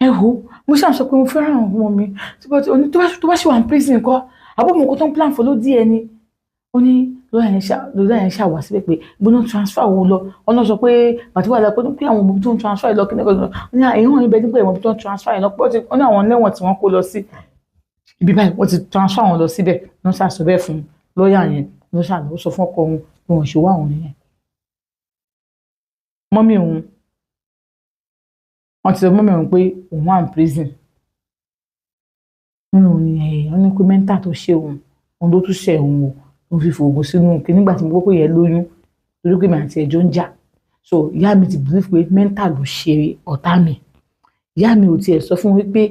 Ẹ wo, mo ṣáà sọ pé mo fẹ́ràn àwọn ọmọ mi. Tó bá ṣì wà ní prison kọ́, àbúrò mi kò tó ń plan for ló díẹ̀ ni. Ó ní lọ́ọ̀yà yẹn ṣáà wá síbẹ̀ pé gbóná transfer wo lọ. Ọ̀nà sọ pé bàtí wà lápẹ́ pé àwọn ọmọ tó ń transfer lọ kíní kan. Ó ní ìwọ̀n ibẹ̀ nípa ìwọ̀n tó ń transfer lọ pé ó ní àwọn lẹ́wọ̀n tí wọ́n kó lọ sí ibi báyìí, wọ́n ti transfer wọn lọ síbẹ̀. Wọ́n ṣáà sọ bẹ́ẹ̀ fún lọ́ọ̀yà yẹn. Ló ṣáà ló sọ fún ọkọ òun bí wọ́n ṣe wá òun nìyẹn. Mummy òun, wọ́n ti sọ mummy òun pé òun wà ní prison. Nínú òun ni ẹ̀ wọ́n ní pé mental tó ṣe òun, òun ló tún ṣe òun o, òun fi fòògùn sínú kí nígbà tí mo gbọ́ pé yẹn lóyún, torí pé mi àti ẹjọ́ ń jà. So ìyá mi ti believe pé mental ló ṣe ọ̀tá mi. Ìyá mi ò tiẹ̀ sọ fún mi pé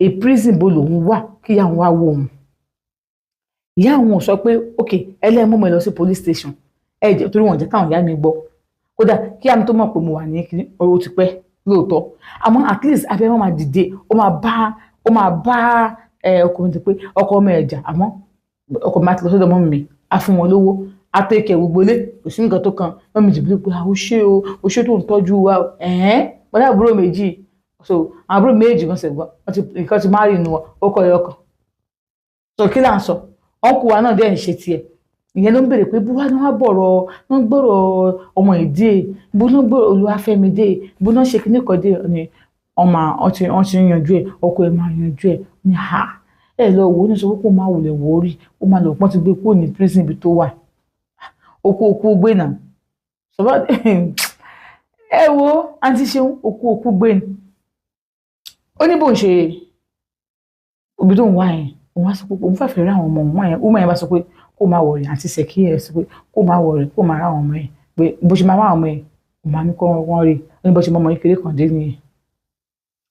a prison bo lòun wà kí ìyá òun wá wo òun. Ìyá òun ò sọ pé, "Ok, ẹlẹ́mú mi lọ sí police station." Ẹ jẹ́ torí wọn jẹ́ káwọn ìyá mi gbọ́. Kódà kí ìyá mi tó mọ̀ pé mo wà ní kíní, ó ti pẹ́ lóòótọ́, àmọ́ at least abẹ́ wọn máa dìde, ó máa bá ẹ ọkùnrin ti pé ọkọ ọmọ ẹ̀jà. Àmọ́ ọkọ mi máa ti lọ sọ́dọ̀ mọ́ mi, á fún wọn lówó, á tẹ́kẹ̀ gbogbo ilé, kò sí nǹkan tó kan. Mọ́ mi ti bí pé ó ṣé o, ó ṣé tó ń tọ́jú wa ẹ̀ẹ́n pẹ̀lú àbúrò méjì. So àwọn àbúrò méjì kan ṣẹ̀gbọ́n wọ́n ti nǹkan ti má rí inú wọn, ó kọ́ ẹyọ kan. So kí là ń sọ, uncle wa náà dẹ̀ ń ṣe tiẹ̀. Ìyẹn ló ń béèrè pé bó wá ní wọ́n bọ̀rọ̀ wọ́n gbọ́rọ̀ ọmọ ìdí, bó náà gbọ́rọ̀ Olúwafẹ́mi dé, bó náà ṣe kíní kan dé ni ọmọ wọ́n ti ń yanjú ẹ̀, ọkọ ẹ̀ máa yanjú ẹ̀ ní. Ha, ẹ lọ wò ó ní sọ pé kó máa wulẹ̀ wò ó rí, ó máa lọ pọ́n ti gbé kúrò ní prison ibi tó wà. Okú okú gbé náà sọfọ. Ẹ wo, àǹtí Ṣeun, okú okú gbé ni. Ó ní bóun ṣe ibi tó ń wá yẹn, òun wá sọ pé òun fẹ́ẹ́ rí àwọn ọmọ òun yẹn. Ó máa yẹn bá sọ pé kó máa worry. Àǹtí Ṣèkí yẹn sọ pé kó máa worry, kó máa rá àwọn ọmọ yẹn, pé bó ṣe máa wá àwọn ọmọ yẹn, òun máa ní kó wọ́n rí. Ó ní bó ṣe mọ ọmọ kékeré kan dé nìyẹn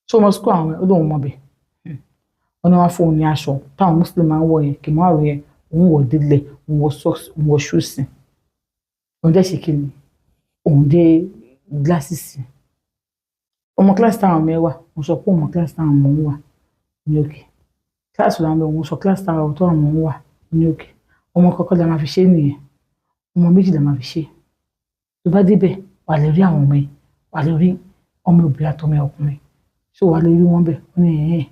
tó mọ school àwọn. Ó lóun mọ bẹ̀. Wọ́n ní wọ́n fún òun ní aṣọ táwọn Muslim máa ń wọ̀ yẹn, kì í mọ́ àrùn yẹn. Òun wọ̀ délẹ̀, òun wọ socks, òun wọ shoes, òun dẹ̀ ṣe kí ni, òun dé glasses. Ọmọ kíláàsì táwọn ọmọ ẹ wà, òun sọ pé ọmọ kíláàsì táwọn ọmọ òun wà ní òkè kíláàsì làwọn, òun sọ kíláàsì táwọn tó àwọn ọmọ wà ní òkè. Ọmọ kọ́kọ́ la máa fi ṣe nìyẹn, ọmọ méjì la máa fi ṣe. Tó bá débẹ̀, wà lè rí àwọn ọmọ ẹ, wà lè rí ọmọ obìnrin àtọmọ ọkùnrin, ṣé wà lè rí wọn bẹ̀? Ó ní ẹ̀yìn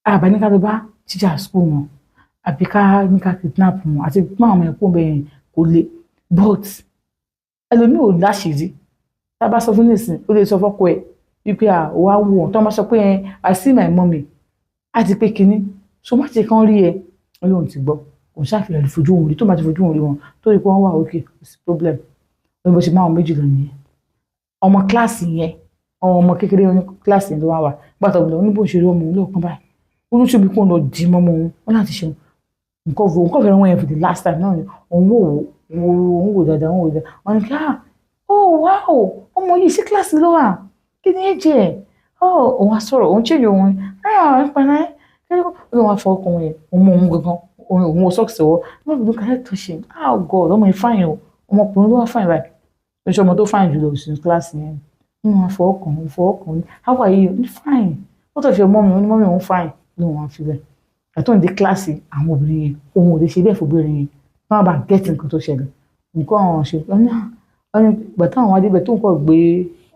àbá ní ká lọ bá teacher school wọn, àbí ká ní ká kidnap wọn àti pọ́n àwọn ọmọ ẹ̀kọ́ bẹ́ẹ̀ kò le. But ẹlòmíì ò láṣìírí. Tá a bá sọ fún nísìn, ó lè sọ fọ́kọ ẹ̀ wípé à wá wò wọ́n. Tó máa sọ pé ẹ, "I see my mommy," á ti pé kinní so má ti kán rí ẹ. Ó lóun ti gbọ́, òun ṣàfihàn fojú òun rí. Tó máa ti fojú òun rí wọn, tó rí pé wọ́n wà òkè, kò sí problem. Ó ní bó ṣe máa wọn méjì lọ nìyẹn. Ọmọ kíláàsì yẹn, ọmọ kékeré ní kíláàsì yẹn ló wá wà gbàtọ̀ ọ̀gbìn. Ó ní bó ṣe rí ọmọ òun lọ́ọ̀kan báyìí, ó ní tóbi kó lọ dì mọ́ ọmọ òun. Wọ́n láti ṣe nǹkan fún òun kọ́ fẹ́ràn wọn yẹn for the last time náà ni. Òun wò wò, òun wò dáadáa, òun wò dáadáa. Wọ́n ní kí, "Ah, oh wow, ọmọ yìí sí kíláàsì ló wà, kí ni ẹ jẹ́?" Oh, òun á sọ̀rọ̀, òun change òun, ah, pẹ̀lẹ́. Ó lóun á fọ ọkùnrin yẹn, òun mọ òun gangan, òun wọ socks ọwọ́ wọ́n bí kàlẹ́ tó ṣe. Ah God, ọmọ yìí fine o, ọmọkùnrin ló wá fine báyìí. Oṣù ọmọ tó fine jùlọ sí kíláàsì yẹn. Wọ́n wá fọ ọkùnrin, fọ ọkùnrin, "How are you?" Ní, "Fine." Wọ́n tó fi ọmọ mi, ní mummy òun fine. Lóun wá fi bẹ́ẹ̀ àtọ́ ní kíláàsì àwọn obìnrin yẹn. Òun ò lè ṣe bẹ́ẹ̀ fún obìnrin yẹn, wọ́n bá gẹ́tì nǹkan tó ṣẹlẹ̀, nǹkan àwọn ṣe. Wọ́n ní ìgbà táwọn adébẹ̀ tó ń kọ́ gbé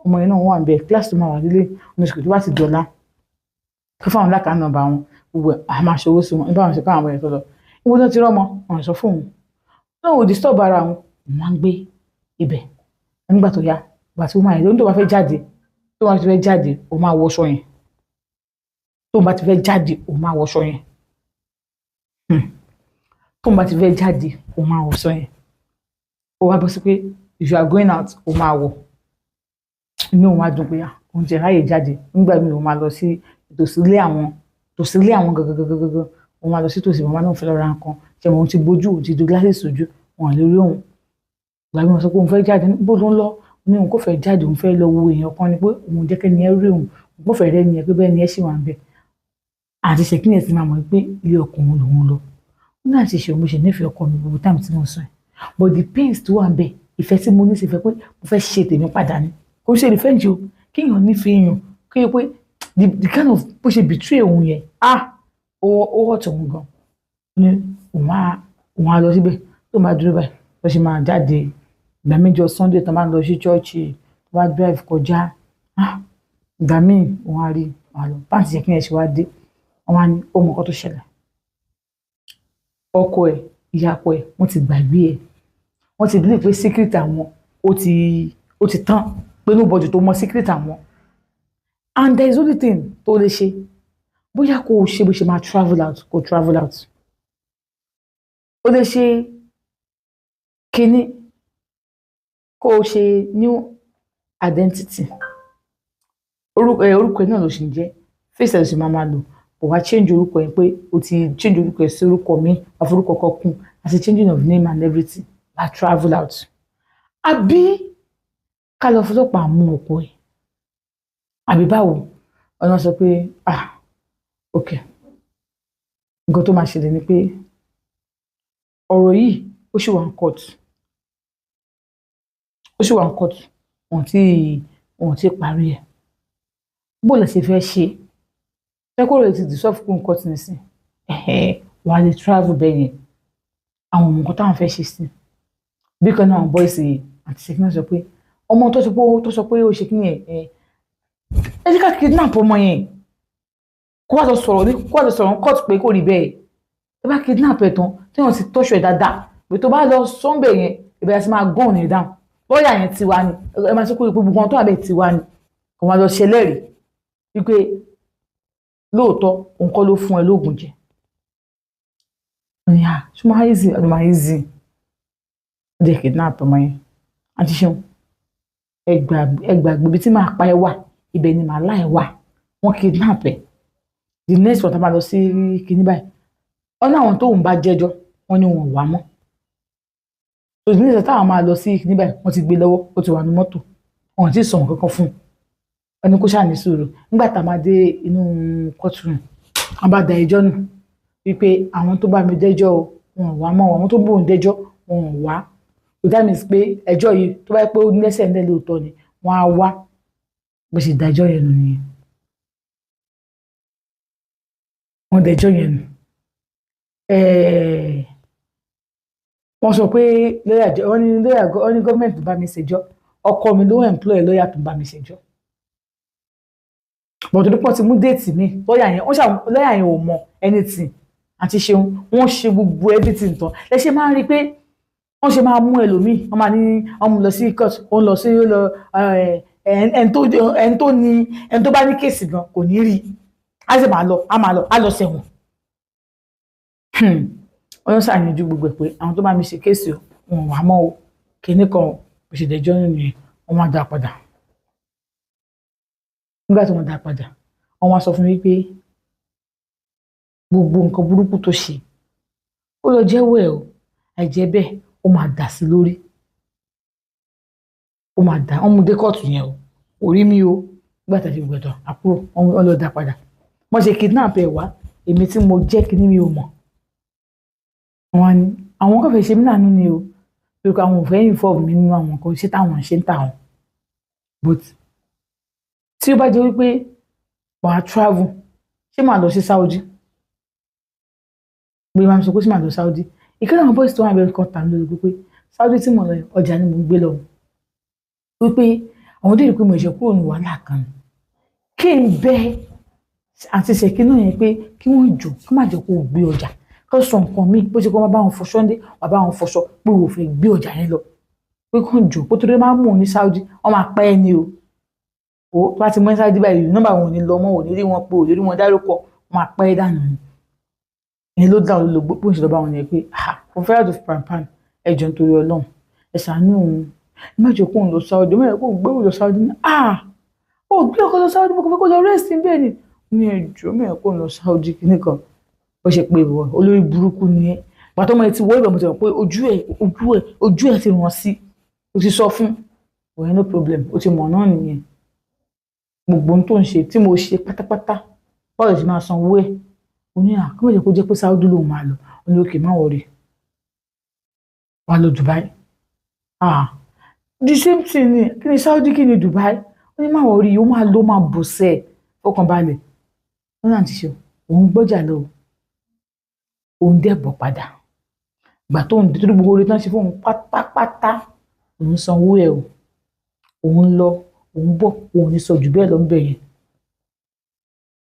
ọmọ yẹn náà wà níbẹ̀, kíláàsì tó máa wà nílé oníṣègùn tó bá ti dọ̀la, kó fáwọn l'account number wọn, gbogbo ẹ̀ a máa ṣòwò sí wọn nígbà wọn ṣe káwọn ọmọ yẹn tó lọ. Ìwọ náà ti rọ́mọ wọn sọ fóun náà ò disturb ara wọn, wọn máa ń gbé ibẹ̀. Nígbà tó yá, ìgbà tí wọ́n máa yẹn tó bá fẹ́ jáde, tó bá ti fẹ́ jáde, ó máa wọṣọ yẹn. Tó bá ti fẹ́ jáde, ó máa wọṣọ yẹn. Tó bá ti fẹ́ jáde, ó máa wọṣọ yẹn. Ó wá bọ́ sí pé if you are going out, ó máa wọ̀. Inú òun á dùn pé òun ti ráyè jáde. Nígbà míì, òun máa lọ sí tòsí ilé àwọn, tòsí ilé àwọn gangan. Òun máa lọ sí tòsí màmá náà, fẹ́ lọ ra nǹkan ṣe mọ̀. Òun ti bójú, òun ti do glasses sójú, wọn lè rí òun. Ìgbà míì, wọ́n sọ pé òun fẹ́ jáde, bó ló ń lọ? Ní òun kò fẹ́ jáde, òun fẹ́ lọ wo èèyàn kan ni, pé òun jẹ́ kẹ́ni ẹ rí òun, òun kò fẹ́ rẹ́ ni ẹ, pé bẹ́ẹ̀ ni ẹ ṣì wà ń bẹ̀. Àti ṣèkínní ẹ̀ ti máa mọ̀ pé ilé ọkùnrin lòun lọ. Ó ní àti ṣe òun ṣe nífẹ̀ẹ́ ọkọ mi gbogbo time tí mo sọ ẹ̀, but the pains tó wà ń bẹ̀, ìfẹ́ tí mo ní sí, ìfẹ́ pé mo fẹ́ ṣe tèmi padà ni. Kò ṣe revenge o. Kéèyàn nífẹ̀ẹ́ èèyàn, kéèyàn pé the kind of bó ṣe betray òun yẹn, ah, ó hurt òun gan. Ní òun á lọ síbẹ̀, tó máa dúró báyìí, bó ṣe máa jáde ìgbà méjọ Sunday, tó máa ń lọ sí church, tó bá drive kọjá, ah, ìgbà míì òun á rí. Màá lọ báńtì yẹn kí ni ẹ ṣe wá dé. Wọ́n á ní ó mọ nǹkan tó ṣẹlẹ̀. Ọkọ ẹ̀, ìyá ọkọ ẹ̀, wọ́n ti gbàgbé ẹ̀. Wọ́n ti believe pé secret àwọn ó ti tán, pé nobody tó mọ secret àwọn. And there is only thing tó lè ṣe, bóyá kó o ṣe bó ṣe máa travel out, kó travel out. Ó lè ṣe kínní, kó o ṣe new identity. Orúkọ ẹ, orúkọ ẹ náà ló ṣì ń jẹ́, face ẹ ló sì máa máa lò kò wá change orúkọ ẹ, pé o ti change orúkọ ẹ sí orúkọ mi, wà forúkọ kan kún, àti changing of name and everything, wà travel out, àbí ká lọ fọlọ́pàá mú ọkọ ẹ, àbí báwo? Ọ̀nà sọ pé, "Ah, ok, nǹkan tó máa ṣẹlẹ̀ ni pé ọ̀rọ̀ yìí ó ṣì wà ní court, ó ṣì wà ní court, wọ́n ti parí ẹ̀. Bó lè ṣe fẹ́ ṣe fẹ́ rẹ̀ ti dissolve kún court nísìn, wọ́n á lè travel bẹ́ẹ̀ yẹn." Àwọn ọmọ nǹkan táwọn fẹ́ ṣe sí bí kan náà, àwọn boys àti ṣèkínà sọ pé ọmọ tó sọ pé ó ṣe kí ni ẹ, ẹ jẹ́ ká kidnap ọmọ yẹn, kó wá lọ sọ̀rọ̀ ní court pé kò rí bẹ́ẹ̀. Ẹ bá kidnap ẹ̀ tán, tí wọ́n ti tọ́ṣọ ẹ̀ dáadáa, pé tó bá lọ sọ́ńbẹ̀ yẹn, ìbẹ̀rẹ̀ sí máa gán ní dáhùn lọ́ọ̀yà yẹn tiwa ni. Ẹ máa sọ pé gbogbo wọn tó wà bẹ́ẹ̀ tiwa ni. Kò máa lọ ṣẹlẹ́rìí wípé lóòótọ́ òun kọ́ ló fún ẹ lóògùn jẹ. Ní à ṣé máa easy, ọdún máa easy. Ó dẹ̀ kidnap ọmọ yẹn. Àti ṣeun, ẹ gbàgbé ibi tí màá pa ẹ wà, ibẹ̀ ni màá láì wà. Wọ́n kidnap ẹ. The next one tá a máa lọ sí kinní báyìí, ọ̀nà àwọn tóun bá jẹ́jọ́, wọ́n ní wọn ò wá mọ́. So the next táwọn máa lọ sí kinní báyìí, wọ́n ti gbé lọ́wọ́, ó ti wà ní mọ́tò, wọn ò tí ì sọ̀rọ̀ kankan fún un. Ẹni kó ṣáà ní sùúrù. Nígbà tá a máa dé inú courtroom, wọ́n bá da ẹjọ́ nù wípé àwọn tó bá mi dẹ́jọ́ o, wọn ò wá mọ́. Àwọn tó bóun dẹ́jọ́, wọn ò wá. So that means pé ẹjọ́ yìí, tó bá yẹ pé ó ní lẹ́sẹ̀ ńlẹ̀ lóòótọ́ ni, wọ́n á wá. Bó ṣe dájọ́ yẹn nù nìyẹn. Wọ́n dẹjọ́ yẹn nù. Wọ́n sọ pé lọ́yà, wọ́n ní lọ́yà, wọ́n ní gọ́ọ̀mẹ̀ntì bá mi ṣèjọ́. Ọkọ mi ló employ lọ́yà tó bá mi ṣèjọ́, but torí pọ́n ti mú date mi, lọ́yà yẹn, wọ́n ṣà lọ́yà yẹn ò mọ anything. Àti ṣeun, wọ́n ṣe gbogbo everything tán. Ẹ ṣe máa ń rí i pé wọ́n ṣe máa mú ẹlòmíì, wọ́n máa ní wọ́n mú lọ sí court, ó ń lọ sí lọ, ẹni tó ní, ẹni tó bá ní case gan kò ní rí i, á sì máa lọ, á máa lọ, á lọ sẹ̀wọ̀n. Wọ́n ṣàyànjú gbogbo ẹ̀ pé àwọn tó bá mi ṣe case o, wọn wà mọ́ o, kinní kan bó ṣe dẹjọ́ nínú yẹn, wọ́n wá dá padà. Nígbà tí wọ́n dá padà, wọ́n wá sọ fún mi pé gbogbo nǹkan burúkú tó ṣe, ó lọ jẹ́wọ́ ẹ̀ o, àìjẹ́ bẹ́ẹ̀, ó máa dà sí lórí, ó máa dà. Wọ́n mú dé kóòtù yẹn o, orí mi o. Nígbà tá a ṣe gbẹ̀dọ̀ àkúrò, wọ́n lọ dá padà. Wọ́n ṣe kidnap ẹ̀ wá, èmi tí mo jẹ́ kíní mi ò mọ̀. Wọ́n á ní àwọn kan fẹ́ ṣe mí láàánú ni o, pé àwọn ò fẹ́ involve mi nínú àwọn nǹkan ṣé táwọn ṣe ń tà wọ́n. But tí ó bá jẹ́ wípé wàá travel, ṣé màá lọ sí Saudi? Pé màá sọ pé ṣé màá lọ Saudi? Ìkíni àwọn boys tó wà bẹ́ẹ̀ kan tà mí lórí pé Saudi tí mo lọ, ọjà ni mo ń gbé lọ, wípé àwọn tó yẹ pé mo ṣe kúrò ní wàhálà kan, kí n bẹ àti ṣèkí náà yẹn pé kí wọ́n jò kí má jẹ́ kó o gbé ọjà, kó sọ nǹkan míì, bó ṣe kó má bá wọn fọṣọ ńdé, wà bá wọn fọṣọ, pé o ò fẹ́ gbé ọjà yẹn lọ, pé kó jò kó tó dé máa mú un ní Saudi, wọ́n máa pẹ́ ẹ ní o. O tó bá ti mú ní Saudi báyìí, nọ́mbà wọn ò ní lọ mọ́, ò ní rí wọn pé ò ní rí wọn dárúkọ, wọ́n máa pẹ́ ẹ dànù ni. Ìyẹn ló dá olóògbé bó ń ṣe lọ bá wọn yẹn pé, "Ah, mo fẹ́ láti fi pan, ẹ jọ̀ọ́, nítorí Ọlọ́run, ẹ ṣàánú òun, ẹ má jẹ́ kóun lọ Saudi, ẹ má jẹ́ kóun gbé òun lọ Saudi." Ní, "Ah, ó gbé ọkọ lọ Saudi, mo kò fẹ́ kó lọ rest bẹ́ẹ̀ ni." Ní, "Ẹ jọ̀ọ́, má jẹ́ kóun lọ Saudi." Kíní kan bó ṣe pé ìwọ olórí burúkú ni ẹ. Pàtó ọmọ ẹ ti wọ ibẹ̀, mo ti mọ̀ pé ojú ẹ ti ràn sí. O ti sọ fún òun, no problem, o ti mọ̀ náà nìyẹn. Gbogbo ohun tó ń ṣe tí mo ṣe pátápátá, báwo lè ṣe máa sanwó ẹ̀? Ó ní à kí wọ́n jẹ́ kó jẹ́ pé Saudi lòun máa lọ. Ó ní, "Okay, má worry, wàá lọ Dubai." Ah, the same thing ni. Kí ni Saudi, kí ni Dubai? Ó ní, "Má worry, ó máa lọ, máa bò sẹ́ẹ̀, fọkànbalẹ̀." Ó náà ti ṣe òun gbọ́jà lọ, òun dẹ̀ bọ̀ padà. Ìgbà tó ń torí gbogbo oore tán ṣe fún òun pátápátá, òun sanwó ẹ̀ o, òun lọ, òun bọ̀, òun ní sọ jù bẹ́ẹ̀ lọ ń bẹ̀ yẹn.